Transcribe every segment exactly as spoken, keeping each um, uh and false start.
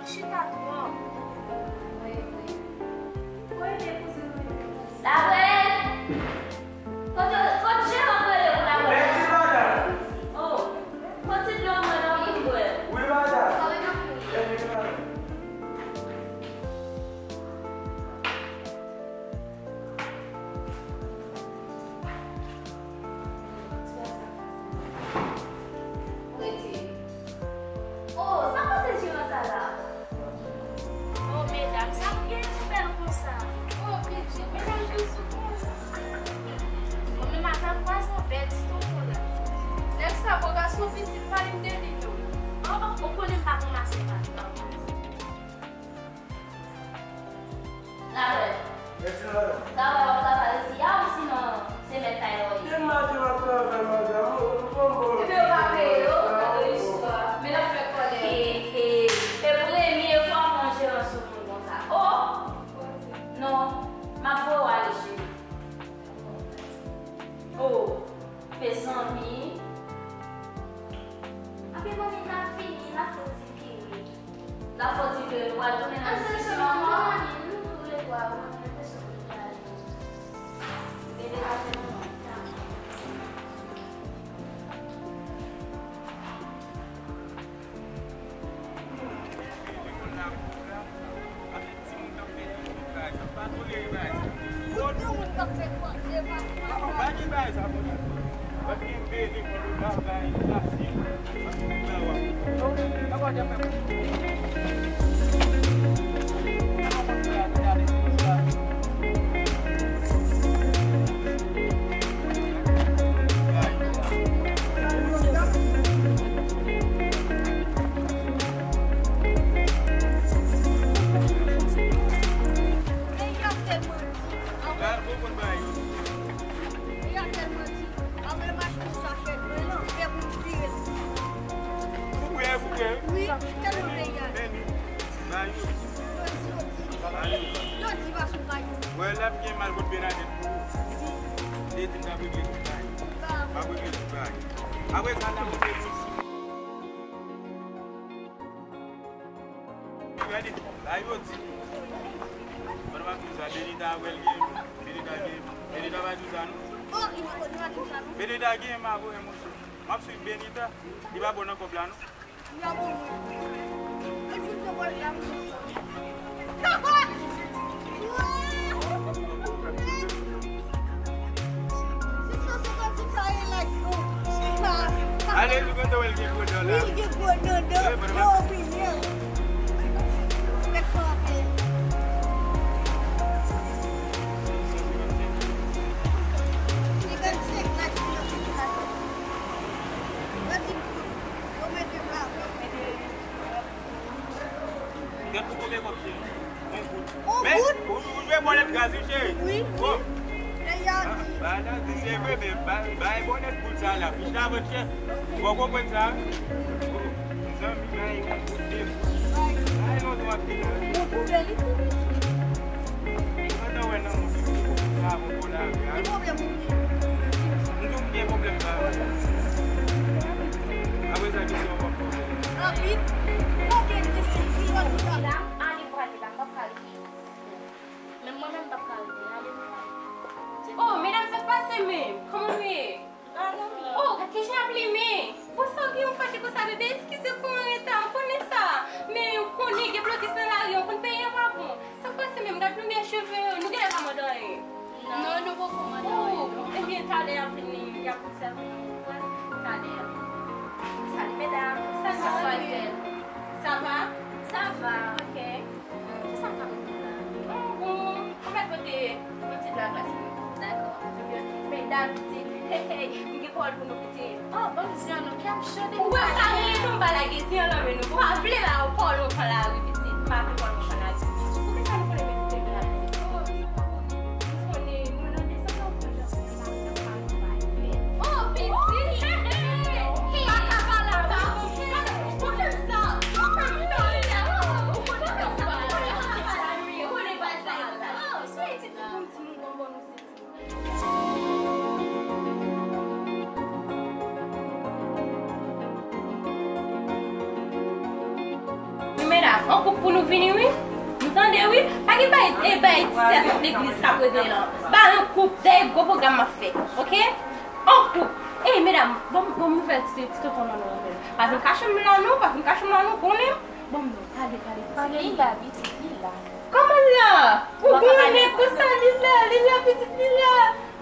Chita twòp. Wi, wi. Kote kouzin mwen? Labrèl! Kote, kote jeran k rele pou Labrèl? Mèsi, madanm. Oh, pran ti dlo mwen nan pou bwè. Wi, madanm. Epi, madanm. Rete. Oh, sa kote jeran sa la? Oh, medam, sa pou gen ti bèl konsa? Oh, pitit, medam, dousou konsa. Bon, men madanm, pa son bèl ti tonton la. Nèg sa, bon gason, pitit, pale m de li, non. Oh, oh, ou konnen m pa konn mache pa. Labrèl. Mèsi, madanm. Travay w ap travay isi a, ou sinon se mèt kay la w ye? Depi maten m ap travay, madanm, ou, ou konn bon. Epi yo pa peye w, gade istwa. Men l ap fè kòlè. He, he. E premye fwa m wè jeran sou moun konsa. Oh! Non, m ap voye w ale, cheri. Oh, mezanmi. Anpi manmi, n ap vini, n ap fè yon ti kiri. N ap fè yon ti kiri, nou pral tounen nan disisyon ankò. Manmi, nou tou le twa, manmi, nou te sot nou pale. Rete kache non, non. Wè, l ap gen mal kot Bernadette pou ou. Li di m t ap regle tout bagay. M ap regle tout bagay. Apre sa, l ap montre nou. Gade, la yo di. Pandan m ap di sa, Benita wè l gen, Benita gen, Benita pa di sa, non. Benita gen mal, monchè. M ap swiv Benita, li pa bon nan kòb la, non. Ale, li kontan wè l gen gwo dan la. Wi, l gen gwo dan, dan, dan opinyon. Mèt frape. Senkannsenk lach li nan sitiyasyon. Yo di m tout. Yo mete m la. Gad pou konbyen kòb se. Yon goud. Yon goud? Men, ou, ou dwe bònèt gaz, wi, cheri. Wi, wi. Bon. Lè y a di. Ba, ba, la, di se vre, men ba, bay bònèt goud sa la. Plis avan chè. Bon, konprann sa. Bon. Zanmi, bay yon goud, de goud. Bay yon dwa pil. Ou twouve li tou piti. Ou gentan wè nan moun ki poko sa avè w pou lavi a. Ki pwoblèm ou gen? M di w m gen pwoblèm sa. Apre sa, kesyon w p ap poze. Anpil. Kote l di se ki lòt ou ta? Medam, ale pral la, m p ap ka rete. Menm mwen menm, m p ap ka rete. Ale nou ale. Oh, medam, sa k pase menm? Kòman nou ye? Oh, gad kijan y ap limen. Bon, sa w gen yon fache konsa, bebe? Eskize pou m reta, m konnen sa. Men ou konnen gen blokis nan lari, ou konn peyi a pa bon. Sa k pase menm? Gad nou bèl cheve yo, nou genlè pa mande anyen. Non, nou poko mande anyen, non. Oh, ebyen, talè y ap vini, y ap vin sèvi nou. Talè. Salut, medam. Salut, mademoiselle. Ça va? Ça va. Ok. Kisa m ka pou nou la? Bon, bon, mwen mèt pote yon ti blag la sou nou. Dakò. Ebyen, medam, pitit, hey, hey, m gen pawòl pou nou, pitit. Oh, ban m zen an non, pye m cho depi talè. Ou wè, pa rele non, m pa lage zen an nan men nou. Ou pa vle ba yo pawòl, nou pran lari, pitit. M pa vle pawòl, nou pran lari. Poukisa nou konnen mete tèt la, pitit? Oh, pitit, nou konnen, nou nan desann nan, nou nan desann nan. Oh, pitit! Hey, pa ka pale a pa. Ou fè m sa. Ou fè m sa. Ou konnen fè m sa. Ou konnen fè m sa. Ou konnen fè m sa. Oh, sou eti ti moun, ti moun bonbon nou se ti moun. Medam, An koup pou nou vini, wi. Nou tande, wi. Pa gen bay, e bay ti sèt legliz k ap regle la. Bay an koup, dèyè gwo pwogram m ap fè. Oke? An koup. Ey, medam, ban m, ban m nouvèl ti, ti tonton nan nou anpil. Pa vin kache m la, non. Pa vin kache m la, non. Konnen m. Ban m non. Pale, pale. Pale, li la, pitit, li la. Kòman l la? Ou konnen konsa, li la, li la, pitit, li la.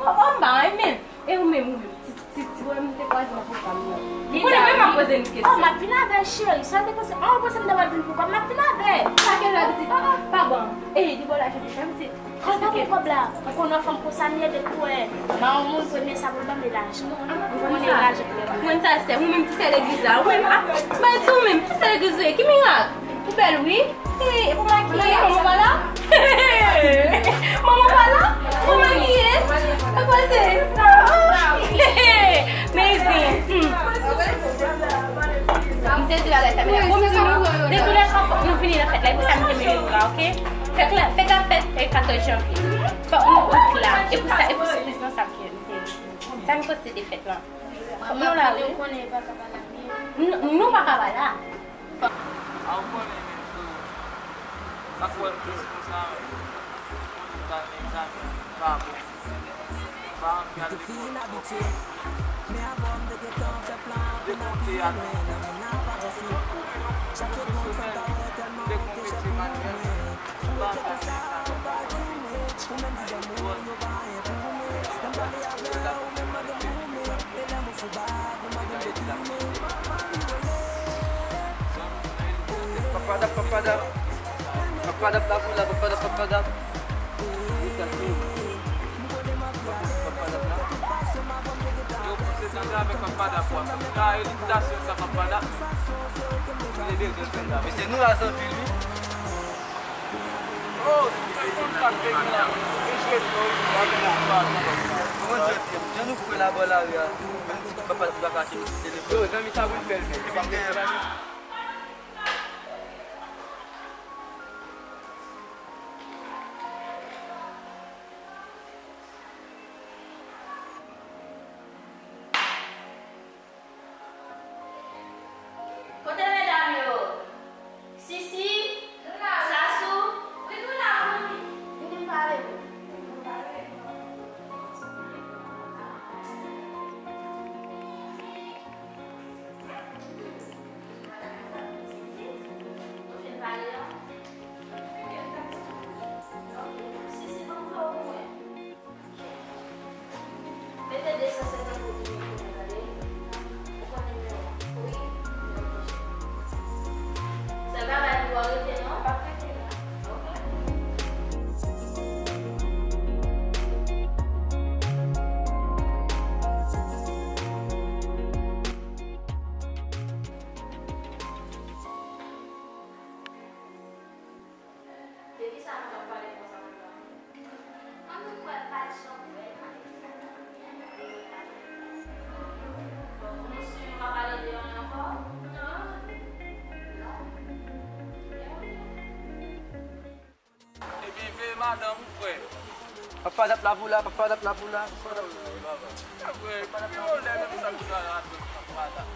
Bon, bon, ba, men. E ou menm, ou menm, ti, ti, ti, wè m te kwaze nan pwogram nan. Ou konnen menm m ap poze n kesyon. Oh, m ap vin avè l, cheri. Sa te panse, oh, ou panse m ta pral vin pou kòb, m ap vin avè l. Sa ke la, pitit? Pa bon. Ey, di bò la, je te fè, pitit. Kòb la, kòb la. Ou konnen fanm konsa, m ye de kouwè. Nan yon moun premye sa pou l ban m lajan. Ou konnen lajan. Ou konn sa, Esther, ou menm ti sè legliz la. Ou menm, ah, bay di ou menm, ti sè legliz ou ye. Ki mirak? Ou bèl, wi. Hey, e pou makiye, manman pa la? Manman pa la? Pou makiye? E pase. Mezi. M te di bagay sa, men bon, m di nou, de tou lè ka, fòk nou vini nan fèt la. E pou sa m te mennen nou la, oke? Fèt la, fèt la fèt, e katòz janvye. Fòk nou tout la. E pou sa, e pou sipriz lan sa m te, m te, sa m posede fèt lan. Fòk nou la, wi. Nou pa ka pa la. A, ou konnen, men, so, sa k wè m plis konsa, men. Ou ta nan egzamen, pa bon. Pa anvi al lekòl twòp. Dekonte a tou. Dekonte ti manuèl. Pa anvi al nan egzamen. Papadap, papadap. Papadap la pou la, papadap, papadap. Papadap la. Yo pouse tande avèk papadap la. Sa, eliminasyon sa, papadap. Mesye, nou la zanmi, wi. Jan nou fè la bò lari a, menm ti papa la pa kache nou ti telefòn. Yo, zanmi sa pou l fè l menm. Kote medam yo? Sisi? Nou la, wi. Sasou? Wi, nou la, wi. Vini m pale. Ou fin pale an? Sisi, ban m voye w pou mwen. Mete de san senkant goud pou mwen, tande? Ou konn nimewo an? Wi. Sèl bagay pou w rete, non? M ap rete la. Ok. De kisa nou t ap pale konsa menm la? Mwen menm kwè pa t janm fè, mwen te di sa nan premye ane. Bon, nou si nou pa pale de anyen ankò? Non. Non. Ebyen, veye madanm ou, frè. Papa dap la pou la, papa dap la pou la, papa dap la pou la. Frè, yo lè menm sa ki papa dap.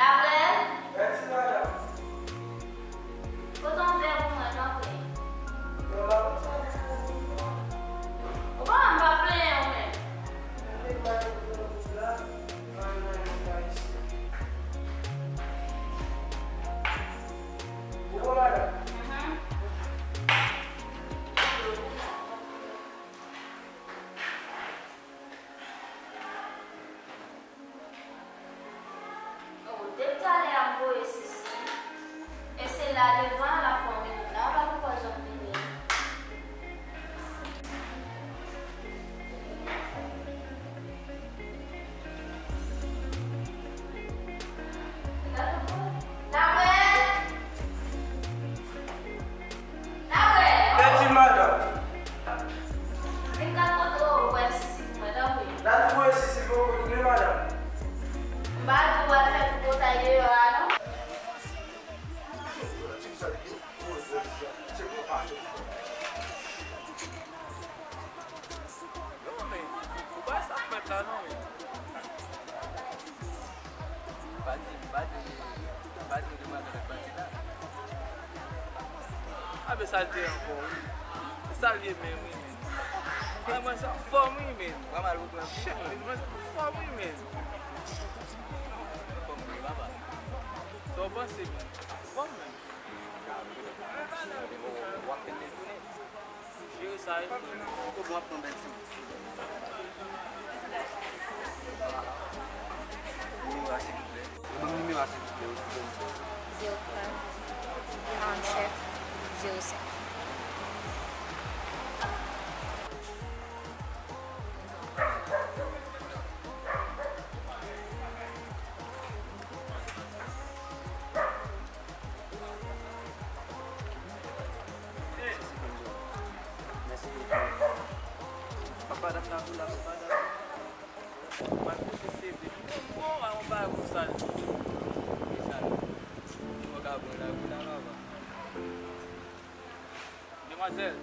Laprè? Wi, ti madanm. Pote yon vè pou mwen, tanpri. Bon, m ap tann pou ou. Ou pa wè m pa plenyen ou menm. Ape sa l te ankò, wi. Sa l ye menm, wi, men. Mwen, mwen, sa fòm, wi, men. Mwen mal reprann. Shit, men, mwen, sa fòm, wi, men. Fòm, wi, papa. Sa w panse, men? Fòm, men. Jere sa, wi. Ou bon ap pran bèl ti. Nimewo a, silvouplè. Ban m nimewo a, silvouplè, wi. Zewo kat, karannsèt, zewo senk. Papa, dam nan vou la, papa, dam. Mwen koute seve. Bon, bon, yon bagay pou sa. Ki sa? Yon bagay pou la, pou la, papa. Demwazèl.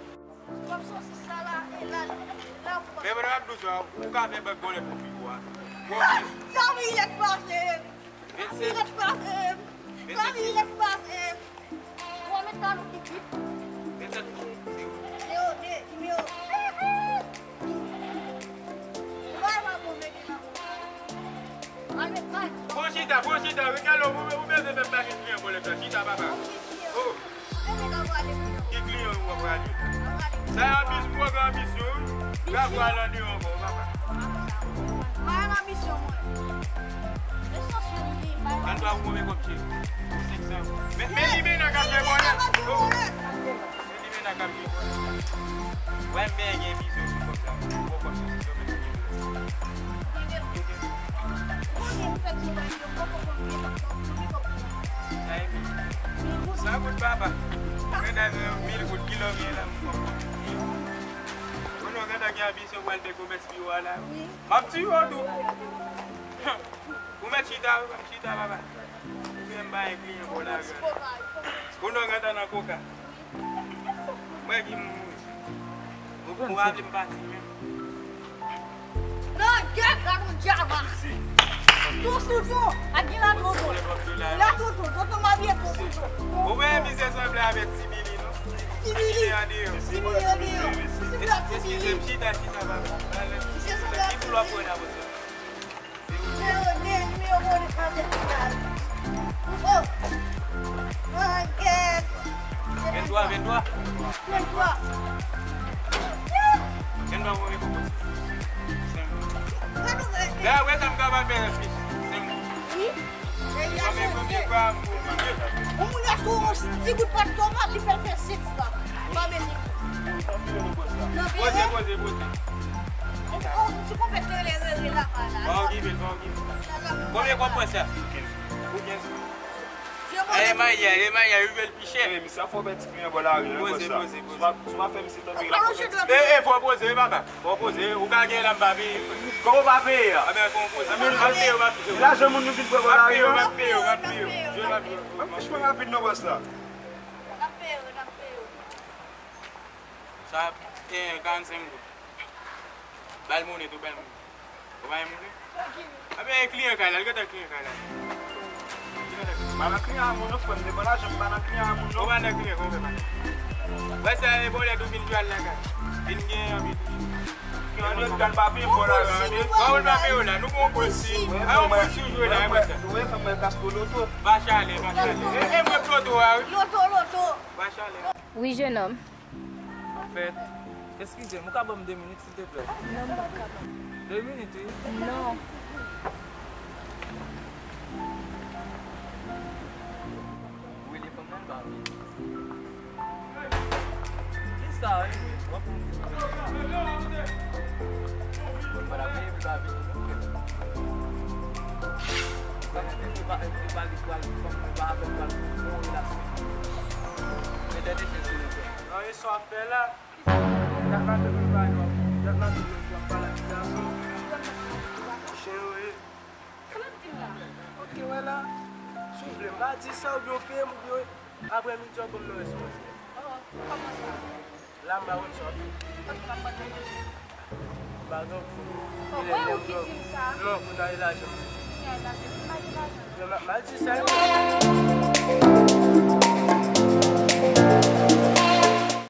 W ap sòti sa la, e la, la, w ap... Men, men, m ap di w sa, ou ka fè bèk bòlèt pou piwo a. Sa vin lèt pase m. Sa vin lèt pase m. Sa vin lèt pase m. Ou a met talon ki vit. Zewo de, nimewo. Ou pa, pa bon, men, gen nan bon. Al met kay. Bon, chita, bon, chita. Wi, galo, ou, ou bezwen fè m pa gen kliyan bòlèt la. Chita, papa. Oh. Ki kliyan ou ap rale? Sa e anbisyon, ou gen anbisyon, wi. Bravo, al andeyò ankò, papa. Mwen gen anbisyon, mwen. Ann ba ou konbyen kòb, cheri? Senk san. Men, men li mennen k ap jwe bòlèt. Oh. Men li mennen k ap jwe bòlèt. Wè, men gen anbisyon sou kòb la. Bon, kòb sa, se sa, men li gen. Sa e mil. Sa kout papa. Gade mil goud, kilè w gen la, m pran mil goud. Konnen w gentan gen anbisyon pou al fè komès pi wo a la. M ap tiye w tou. Ou mèt chita, ou mèt chita, papa. Ou fè m bay kliyan bò la. Konnen w gentan nan koka. Mwen ki mouri. Ou, ou ale m pati menm. Non, gèt la, non, djava. Tonton, tonton, a gen la, tonton. La, tonton, tonton, m abye, tonton. Ou wè, misye sanble avèk Ti Bili, non? Ti Bili. Ti Bili andeyò. Ti Bili andeyò. Eskize m, chita, chita, papa. Ki koulè w ap pran la, monchè? Zewo de, nimewo de, karannsèt. Oh! Oh, gèt! Venntwa, venntwa. Venntwa. Venntwa, mwen rekonpans. Senk. Gade, wè sa m kapab fè, Rafis. Senk. Wi. Kòm e premye fwa, m pwofite. Yon moun achte yon ti bout pat tomat, li fè l fè senk fwa. Pa bezwen. Poze, poze, poze. Oh, ti konpèt rele, rele la, pa la. Pa okipe l, pa okipe l. Konbyen kòb pwen sa? Pou kenz. E manyè, e manyè, rive l pi chè. Misye ap fè yon bèl ti kliyan bò lari, wi, poze, poze, poze. Sou pa, sou pa fè misye tanpe la. E, e, fò poze, papa. Fò poze, ou ka gen la m pa peye. Kòman w pa peye a? Anben, fò poze. M ap peye, m ap peye. Lajan moun nou vin pran bò lari a. M ap peye, m ap peye, m ap peye. M ap peye. Mwen franchman rapid non bòs la. N ap peye w, n ap peye w. Sa, e, karannsenk goud. Ba l monnen tou, ba l monnen. Ou pa gen monnen? Anben, e kliyan kay la, l gentan kliyan kay la. M pa nan kliyan a moun non, frè m, devan lajan m pa nan kliyan a moun non. Ou pa nan kliyan, kòman w fè pa nan kliyan? Wè sa, e bòlèt ou vin jwe al lakay. Vin gen anvi touche. Kliyan yo pral pa peye m bò la, tande? Ba ou l pa peye w la, nou gon konsi. A yon konsi ou jwe la, e mwen sa. Ou wè, fè mwen kas pou loto. Pa chale, pa chale. E, e mwen loto a, wi. Loto, loto. Pa chale. Wi, jenòm. Anfèt, eskize m, ou ka ban m de minit, silteplè? Non, m p ap ka ban. De minit, wi. Non. Ou rele fanm nan, l pa vle. Kisa, wi, men? W ap pran m. Bon, pa la vle, l pa vle, non, frè. Sa m di, se pa, se pa li pral, fanm nan pa avè l pral nan yon relasyon. Men tande chen sou mwen, frè. Nan e sa w ap fè la? Dat maten mwen pa yo, dat maten mwen pa pale ak ti gason. Chen yo ye. Sa l ap di m la? Ok, wè la. Si w vle, m pa di sa oubyen w peye m oubyen aprè midi w ap ban m nan rès manje. Oh, kòman sa? La m pa konn sa w ap fè. Kòman m ap konn manje? Pa gen pou. Oh, mwen ou ki di m sa? Non, pou n ale lajan. Pou n ale lajan. M pa gen lajan. Non, m a, m a di sa.